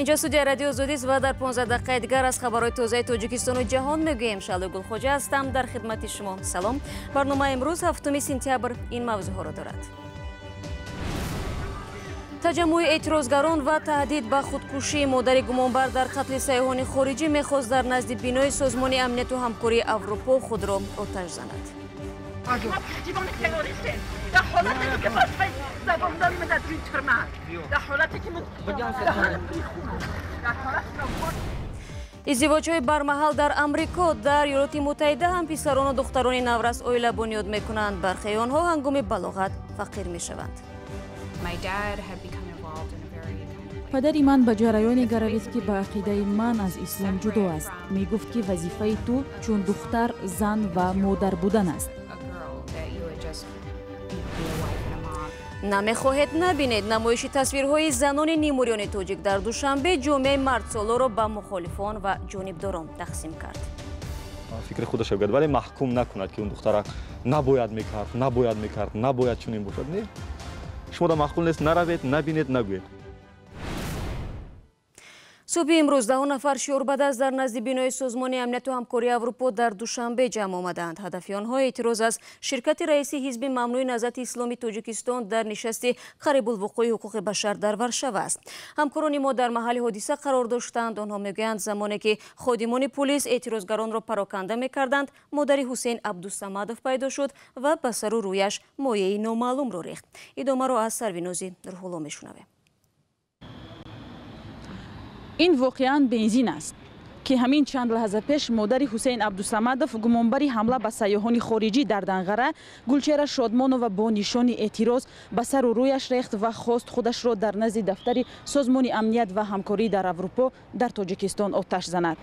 Инҷо студияи радио Озодист ва дар 15 дақиқаи дигар аз хабарҳои тозаи Тоҷикистону ҷаҳон мегӯем. Шаҳло Гулхоҷа ҳастам дар хидмати шумо. Салом. Барномаи имрӯз 7 сентябр ин мавзӯъҳоро дорад. Таҷаммуи эътирозгарон ва таҳдид ба худкушии модари гумонбар дар қатли сайёҳони хориҷӣ мехост дар назди бинои Созмони амнияту ҳамкории Аврупо худро оташ занад. Издивоҷҳои бармаҳал дар Амрико дар Иёлоти Муттаҳида ҳам писарону духтарони наврас оила бунёд мекунанд. Бархеи онҳо ҳангоми балоғат фақир мешаванд. Падари ман ба ҷараёне гаравид, ки ба ақидаи ман аз ислом ҷудо аст. Мегуфт, ки вазифаи ту чун духтар, зан ва модар будан аст. Намехоҳед набинед. Намоиши тасвирҳои занони нимурёни тоҷик дар Душанбе ҷомеаи мардсолоро ба мухолифон ва ҷонибдорон тақсим кард. Фикри худаш гӯяд, вале маҳкум накунад, ки он духтара набояд мекард, набояд мекард, набояд чунин бошад. Не, шумо дар маъқул нест, наравед, набинед, нагӯед. Субҳи имрӯз 10 нафар шиёрбадаст дар назди бинои Созмони амнияту ҳамкории Аврупо дар Душанбе ҷамъ омаданд. Ҳадафи онҳо эътироз аз ширкати раиси ҳизби мамнӯи Наҳзати Исломии Тоҷикистон дар нишасти қарибулвуқӯи ҳуқуқи башар дар Варшава аст. Ҳамкорони мо дар маҳалли ҳодиса қарор доштанд. Онҳо мегӯянд, замоне ки ходимони пулис эътирозгаронро пароканда мекарданд, модари Ҳусейн Абдусамадов пайдо шуд ва ба сару рӯяш моеи номаълумро рехт. Идомаро аз Сарвинози Рӯҳулло мешунавем. Ин воқеан бензин аст, ки ҳамин чанд лаҳза пеш модари Ҳусейн Абдусамадов, гумонбари ҳамла ба сайёҳони хориҷӣ дар Данғара, Гулчера Шодмонова бо нишони эътироз ба сару рӯяш рехт ва хост худашро дар назди дафтари Созмони амният ва ҳамкорӣ дар Аврупо дар Тоҷикистон оташ занад.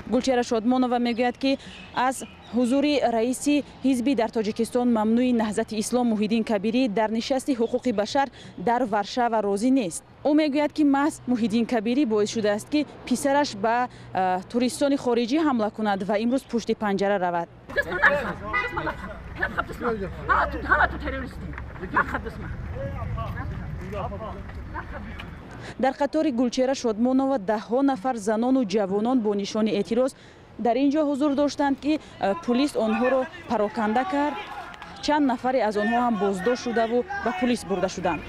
Гулчера Шодмонова мегӯяд, ки аз ҳузури раиси ҳизби дар Тоҷикистон мамнӯи Наҳзати Ислом Муҳиддин Кабирӣ дар нишасти ҳуқуқи башар дар Варшава розӣ нест. Ӯ мегӯяд, ки маҳз Муҳиддин Кабирӣ боис шудааст, ки писараш ба туристони хориҷӣ ҳамла кунад ва имрӯз пушти панҷара равад. Дар қатори Гулчера Шодмонова даҳҳо нафар занону ҷавонон бо нишони эътироз дар ин ҷо ҳузур доштанд, ки пулис онҳоро пароканда кард. Чанд нафаре аз онҳо ҳам боздошт шудаву ба пулис бурда шуданд.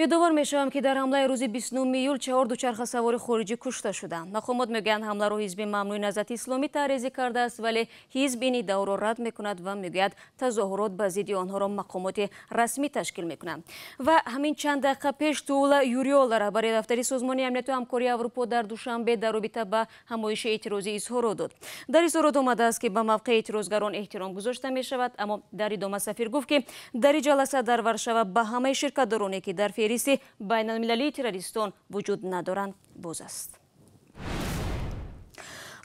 Ёдовар мешавам, ки дар ҳамлаи рӯзи 29 июл 4 дучархасавори хориҷӣ кушта шуданд. Мақомот мегӯянд, ҳамларо ҳизби мамнӯи Наҳзати Исломӣ таърезӣ кардааст, вале ҳизб ин иддаоро рад мекунад ва мегӯяд, тазоҳурот ба зидди онҳоро мақомоти расмӣ ташкил мекунанд. Ва ҳамин чанд дақиқа пеш Туула Юриола, раҳбари дафтари Созмони амнияту ҳамкории Аврупо дар Душанбе, дар робита ба ҳамоиши эътирозӣ изҳорот дод. Дар изҳорот омадааст, ки ба мавқеи эътирозгарон эҳтиром гузошта мешавад, аммо дар идома сафир гуфт, ки дар ҷаласа дар Варшава ба ҳамаи ширкатдороне, ки дар феҳристи байналмилалии террористон вуҷуд надоранд, боз аст.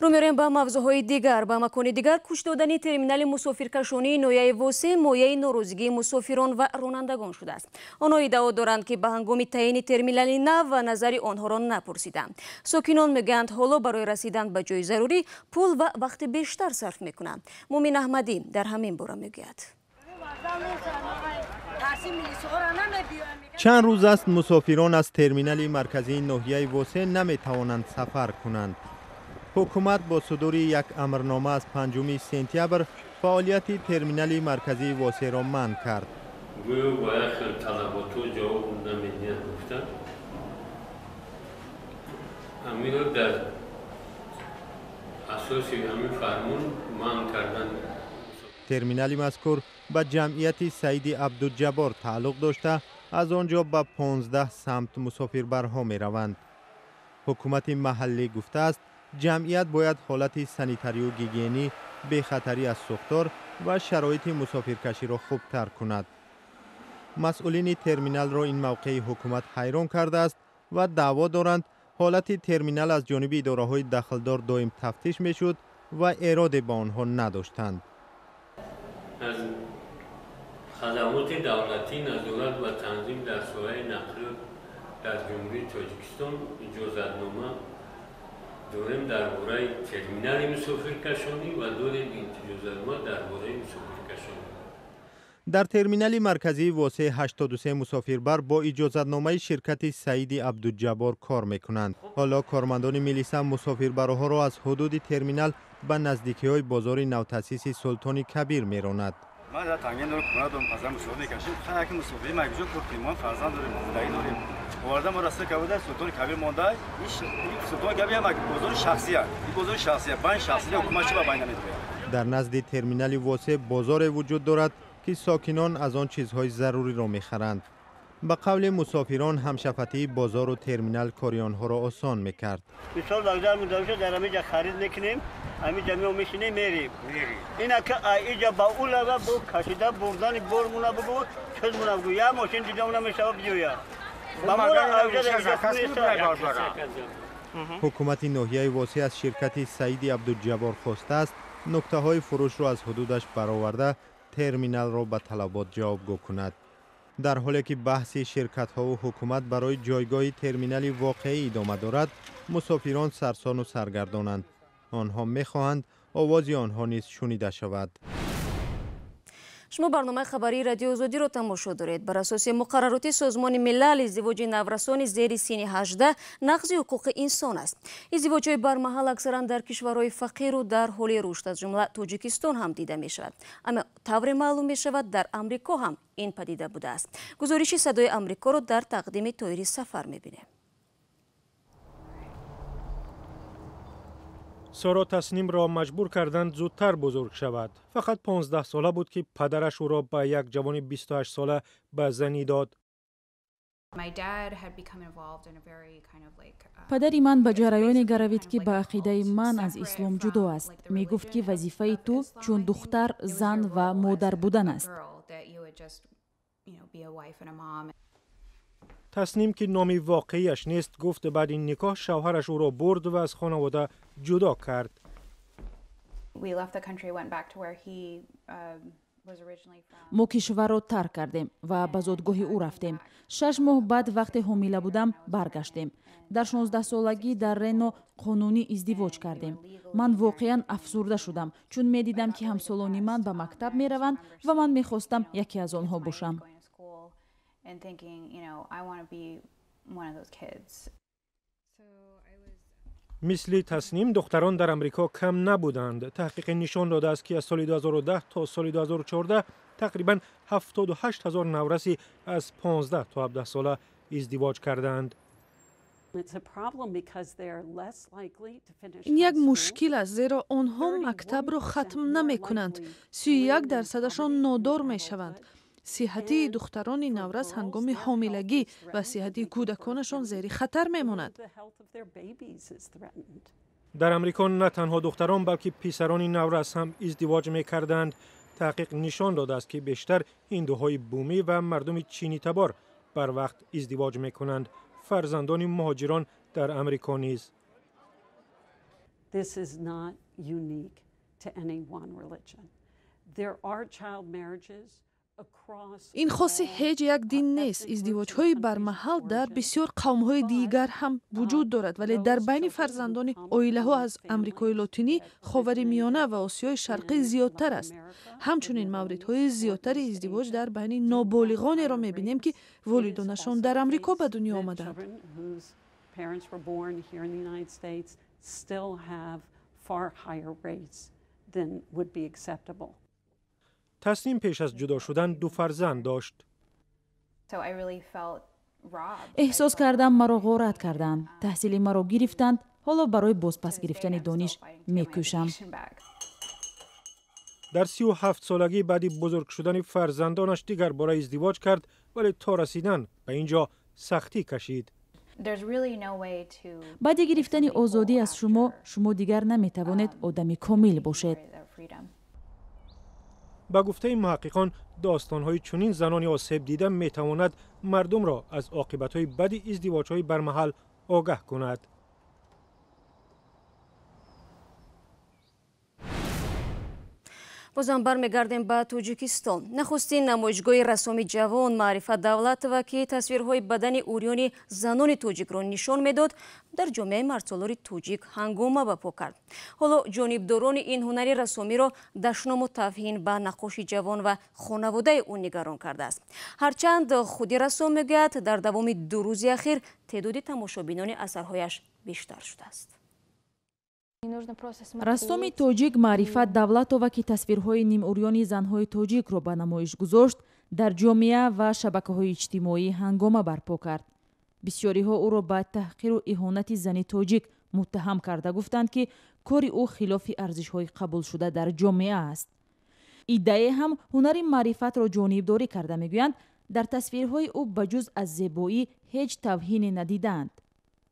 Рӯ меорем ба мавзӯъҳои дигар. Ба макони дигар кӯч додани терминали мусофиркашонии ноҳияи Восе мояи норозигии мусофирон ва ронандагон шудааст. Онҳо иддао доранд, ки ба ҳангоми таъйини терминали нав ва назари онҳоро напурсиданд. Сокинон мегӯянд, ҳоло барои расидан ба ҷои зарурӣ пул ва вақти бештар сарф мекунанд. Мумин Аҳмадӣ дар ҳамин бора мегӯяд. Чанд рӯз аст мусофирон аз терминали марказии ноҳияи Восе наметавонанд сафар кунанд. Ҳукумат бо судури як амрнома аз 5 сентябр фаъолияти терминали марказии Восеро манъ кард. Гӯё ба як хел талаботҳо ҷавоб намедиҳанд, гуфта. Ҳаминро дар асоси ҳамин фармон манъ кардан. Терминали мазкур ба ҷамъияти Саиди Абдуҷаббор тааллуқ дошта, аз он ҷо ба 15 самт мусофирбарҳо мераванд. Ҳукумати маҳаллӣ гуфтааст, ҷамъият бояд ҳолати санитарию гигиенӣ, бехатарӣ аз сӯхтор ва шароити мусофиркаширо хубтар кунад. Масъулини терминалро ин мавқеи ҳукумат ҳайрон кардааст ва даъво доранд, ҳолати терминал аз ҷониби идораҳои дахлдор доим тафтиш мешуд ва эроде ба онҳо надоштанд. Аз Хадамоти давлатии назорат ва танзим дар соҳаи нақлиёт дар Ҷумҳурии Тоҷикистон иҷозатнома дорем дар бораи терминали мусофиркашонӣ ва дорем иҷозатнома дар бораи мусофиркашонӣ. Дар терминали марказии Восеъ 83 мусофирбар бо иҷозатномаи ширкати Саиди Абдуҷаббор кор мекунанд. Ҳоло кормандони милиса мусофирбарҳоро аз ҳудуди терминал ба наздикиҳои бозори навтаъсиси Султони Кабир меронад. Ман дар танген дорам, хона дорам, пазам мусофир мекашем. Ҳар яке мусофири ма куҷо кор кунем? Мо фарзанд дорем, зиндагӣ дорем. Оварда мо раста кабуда Султони Кабир монда. Ин Султони Кабир ҳам бозори шахсия. Ин бозори шахсия, байн шахсия ҳукумат чӣ ба байн намедиҳад? Дар назди терминали Восеъ бозоре вуҷуд дорад, ки сокинон аз он чизҳои заруриро мехаранд. Ба қавли мусофирон, ҳамшафатии бозору терминал кори онҳоро осон мекард. Мисол вокзал мудавиша дар ҳамиҷа харид мекунем, ҳамиҷа мео мешинем, мерем. Инака иҷа ба ӯ лава бо кашида бурдани бормуна бугу, чизмуна бугу, як мошин дидамуна мешава биёя. Ба мора Ҳукумати ноҳияи Восеъ аз ширкати Саиди Абдуҷаббор хостааст, нуктаҳои фурӯшро аз ҳудудаш бароварда, терминалро ба талабот ҷавобгӯ кунад. Дар ҳоле ки баҳси ширкатҳову ҳукумат барои ҷойгоҳи терминали воқеӣ идома дорад, мусофирон сарсону саргардонанд. Онҳо мехоҳанд овози онҳо низ шунида шавад. Шумо барномаи хабарии Радиои Озодиро тамошо доред. Бар асоси муқаррароти Созмони Милал, издивоҷи наврасони зери синни 18 нақзи ҳуқуқи инсон аст. Издивоҷҳои бармаҳал аксаран дар кишварҳои фақиру дар ҳоли рушд, аз ҷумла Тоҷикистон ҳам дида мешавад. Аммо тавре маълум мешавад, дар Амрико ҳам ин падида будааст. Гузориши Садои Амрикоро дар тақдими Тоири Сафар мебинем. Соро Таснимро маҷбур карданд зудтар бузург шавад. Фақат 15 сола буд, ки падараш ӯро ба як ҷавони 28 сола ба занӣ дод. Падари ман ба ҷараёне гаравид, ки ба ақидаи ман аз ислом ҷудо аст. Мегуфт, ки вазифаи ту чун духтар, зан ва модар будан аст. Тасним, ки номи воқеияш нест, гуфт баъди никоҳ шавҳараш ӯро бурд ва аз хонавода ҷудо кард. Мо кишварро тарк кардем ва ба зодгоҳи ӯ рафтем. 6 моҳ баъд, вақте ҳомила будам, баргаштем. Дар 16солагӣ дар Рено қонунӣ издивоҷ кардем. Ман воқеан афсурда шудам, чун медидам, ки ҳамсолони ман ба мактаб мераванд ва ман мехостам яке аз онҳо бошам. Мисли Тасним, духтарон дар Амрико кам набуданд. Таҳқиқе нишон додааст, ки аз соли 2010 то соли 2014 тақрибан 78 ҳазор навраси аз 15 то 17 сола издивоҷ кардаанд. Ин як мушкил аст, зеро онҳо мактабро хатм намекунанд. 31 дарсадашон нодор мешаванд. Сиҳатии духтарони наврас ҳангоми ҳомилагӣ ва сиҳатии кӯдаконашон зери хатар мемонад. Дар Амрико на танҳо духтарон, балки писарони наврас ҳам издивоҷ мекарданд. Таҳқиқ нишон додааст, ки бештар ҳиндуҳои бумӣ ва мардуми чинитабор барвақт издивоҷ мекунанд. Фарзандони муҳоҷирон дар Амрико низ. This is not unique to any one religion. There are child marriages. Ин хоси ҳеҷ як дин нест. Издивоҷҳои бармаҳал дар бисёр қавмҳои дигар ҳам вуҷуд дорад, вале дар байни фарзандони оилаҳо аз Амрикои Лотинӣ, Ховари Миёна ва Осиёи Шарқӣ зиёдтар аст. Ҳамчунин мавридҳои зиёдтари издивоҷ дар байни ноболиғонеро мебинем, ки волидонашон дар Амрико ба дунё омаданд. Тасним пеш аз ҷудо шудан ду фарзанд дошт. Эҳсос кардам, маро ғорат карданд, таҳсили маро гирифтанд. Ҳоло барои бозпас гирифтани дониш мекӯшам. Дар 37солагӣ баъди бузург шудани фарзандонаш дигар бора издивоҷ кард, вале то расидан ба ин ҷо сахтӣ кашид. Баъди гирифтани озодӣ аз шумо, шумо дигар наметавонед одами комил бошед. Ба гуфтаи муҳаққиқон, достонҳои чунин занони осебдида метавонад мардумро аз оқибатҳои бади издивоҷҳои бармаҳал огаҳ кунад. Бозам бармегардем ба Тоҷикистон. Нахустин намоишгоҳи рассоми ҷавон Маърифат Давлатова, ки тасвирҳои бадани урёни занони тоҷикро нишон медод, дар ҷомеаи мардсолори тоҷик ҳангома ба по кард. Ҳоло ҷонибдорони ин ҳунари рассомиро дашному тавҳин ба наққоши ҷавон ва хонаводаи ӯ нигарон кардааст. Ҳарчанд худи рассом мегӯяд, дар давоми 2 рӯзи ахир теъдоди тамошобинони асарҳояш бештар шудааст. Рассоми тоҷик Маърифат Давлатова, ки тасвирҳои нимурёни занҳои тоҷикро ба намоиш гузошт, дар ҷомеа ва шабакаҳои иҷтимоӣ ҳангома барпо кард. Бисёриҳо ӯро ба таҳқиру иҳонати зани тоҷик муттаҳам карда гуфтанд, ки кори ӯ хилофи арзишҳои қабулшуда дар ҷомеа аст. Иддае ҳам ҳунари маърифатро ҷонибдорӣ карда мегӯянд, дар тасвирҳои ӯ ба ҷуз аз зебоӣ ҳеҷ тавҳине надидаанд.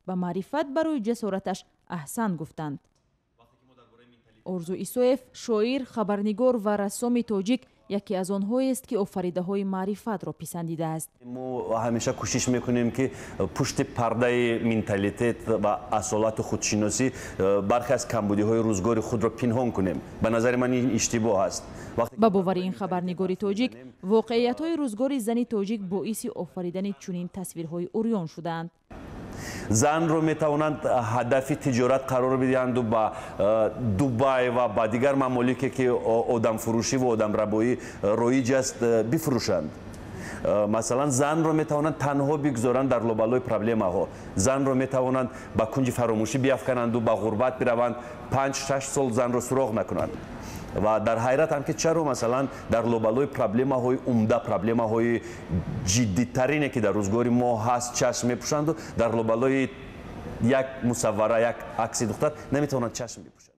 Ба Маърифат барои ҷасораташ аҳсан гуфтанд. Орзу Исоев, шоир, хабарнигор ва рассоми тоҷик, яке аз онҳоест, ки офаридаҳои маърифатро писандидааст. Мо ҳамеша кӯшиш мекунем, ки пушти пардаи менталитет ва асолату худшиносӣ бархе аз камбудиҳои рӯзгори худро пинҳон кунем. Ба назари ман ин иштибоҳ аст. Ба бовари ин хабарнигори тоҷик, воқеиятҳои рӯзгори зани тоҷик боиси офаридани чунин тасвирҳои урён шудаанд. Занро метавонанд ҳадафи тиҷорат қарор бидиҳанду ба Дубай ва ба дигар мамолике, ки одамфурӯшӣ ва одамрабоӣ роиҷ аст, бифурӯшанд. Масалан, занро метавонанд танҳо бигзоранд дар лобалои проблемаҳо. Занро метавонанд ба кунҷи фаромӯшӣ биафкананду ба ғурбат бираванд, 5-6 сол занро суроғ накунанд. Ва дар ҳайратам, ки чаро масалан дар лобалои проблемаҳои умда, проблемаҳои ҷиддитарине, ки дар рӯзгори мо ҳаст, чашм мепӯшанду дар лобалои як мусаввара, як акси духтар наметавонанд чашм бипӯшанд.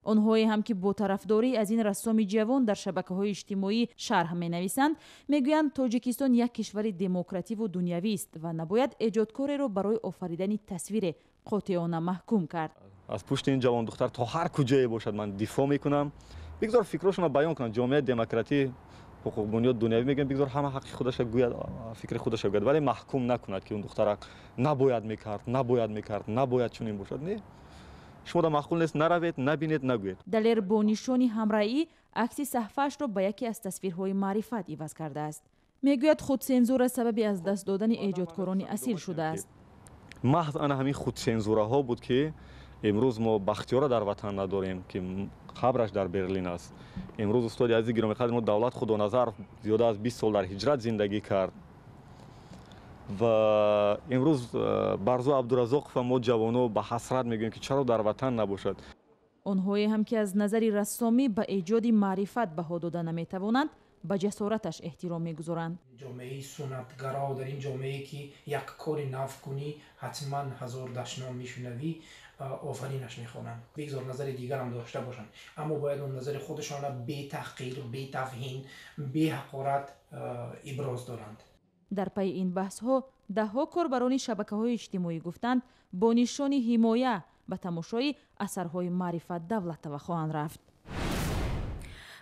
Онҳое ҳам, ки бо тарафдорӣ аз ин рассоми ҷавон дар шабакаҳои иҷтимоӣ шарҳ менависанд, мегӯянд Тоҷикистон як кишвари демокративу дунявист ва набояд эҷодкореро барои офаридани тасвире қотеона маҳкум кард. Аз пушти ин ҷавондухтар то ҳар куҷое бошад ман дифоъ мекунам. Бигзор фикрҳошонро баён кунанд. Ҷомеаи демократӣ, ҳуқуқбунёд дунявӣ мегӯянд, бигзор ҳама ҳаққи худаша гӯяд, фикри худаша гӯяд, вале маҳкум накунад, ки он духтарак набояд мекард, набояд мекард, набояд чунин бошад. Не, шумо да маъқул нест, наравед, набинед, нагӯед. Далер бо нишони ҳамраӣ акси саҳфаашро ба яке аз тасвирҳои маърифат иваз кардааст. Мегӯяд, худсензура сабаби аз даст додани эҷодкорони асил шудааст. Маҳз ана ҳамин худсензураҳо буд, ки имрӯз мо Бахтиёра дар ватан надорем, ки қабраш дар Берлин аст. Имрӯз устоди азизи гиромиқадри мо Давлат Худоназар зиёда аз 20 сол дар ҳиҷрат зиндагӣ кард ва имрӯз Барзу Абдуразоқова мо ҷавоно ба ҳасрат мегӯем, ки чаро дар ватан набошад. Онҳое ҳам, ки аз назари рассомӣ ба эҷоди маърифат баҳо дода наметавонанд, ба ҷасораташ эҳтиром мегузоранд. Ҷомеаи суннатгаро, дар ин ҷомеае, ки як кори нав кунӣ, ҳатман ҳазор дашном мешунавӣ, офаринаш мехонанд. Бигзор назари дигарам дошта бошанд, аммо бояд он назари худашонро бетаҳқир, бетавҳин, беҳақорат иброз доранд. Дар пайи ин баҳсҳо даҳҳо корбарони шабакаҳои иҷтимоӣ гуфтанд, бо нишони ҳимоя ба тамошои асарҳои Маърифат Давлатова хоҳанд рафт.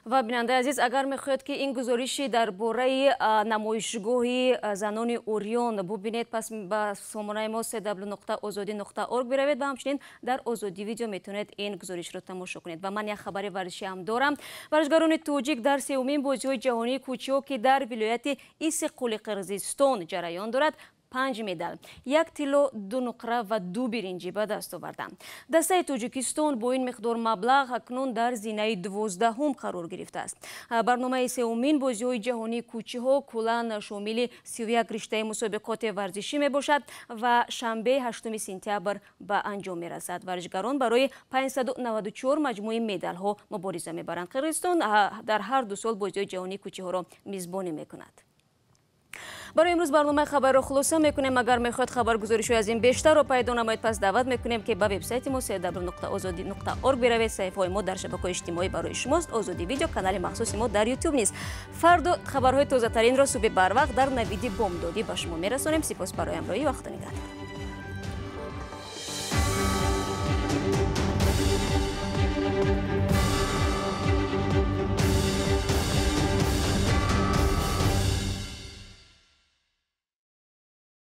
Ва бинандаи азиз, агар мехоҳед, ки ин гузориши дар бораи намоишгоҳи занони урён бубинед, пас ба сомонаи мо cw.ozodi.org биравед ва ҳамчунин дар Озодӣ видео метавонед ин гузоришро тамошо кунед. Ва ман як хабари варзишӣ ҳам дорам. Варзишгарони тоҷик дар сеюмин бозиҳои ҷаҳонии кӯчиҳо, ки дар вилояти Иссиққули Қирғизистон ҷараён дорад, 5 медал, 1 тилло, 2 нуқра ва 2 биринҷӣ ба даст оварданд. Дастаи Тоҷикистон бо ин миқдор маблағ акнун дар зинаи 12-ҳум қарор гирифтааст. Барномаи сеюмин бозиҳои ҷаҳонии кӯчиҳо куллан шомили 31 риштаи мусобиқоти варзишӣ мебошад ва шанбе 8 сентябр ба анҷом мерасад. Варзишгарон барои 594 маҷмӯи медалҳо мубориза мебаранд. Қирғизистон дар ҳар 2 сол бозиҳои ҷаҳонии кӯчиҳоро мизбонӣ мекунад. Барои имрӯз барномаи хабарро хулоса мекунем. Агар мехоҳед хабаргузоришҳои аз ин бештарро пайдо намоед, пас даъват мекунем, ки ба вебсайти мо cw.ozodi.org биравед. Саҳифаҳои мо дар шабакаҳои иҷтимоӣ барои шумост. Озодӣ видео канали махсуси мо дар ютуб низ. Фардо хабарҳои тозатаринро субҳи барвақт дар навиди бомдодӣ ба шумо мерасонем. Сипос барои ҳамроҳӣ ва Худо нигаҳдор.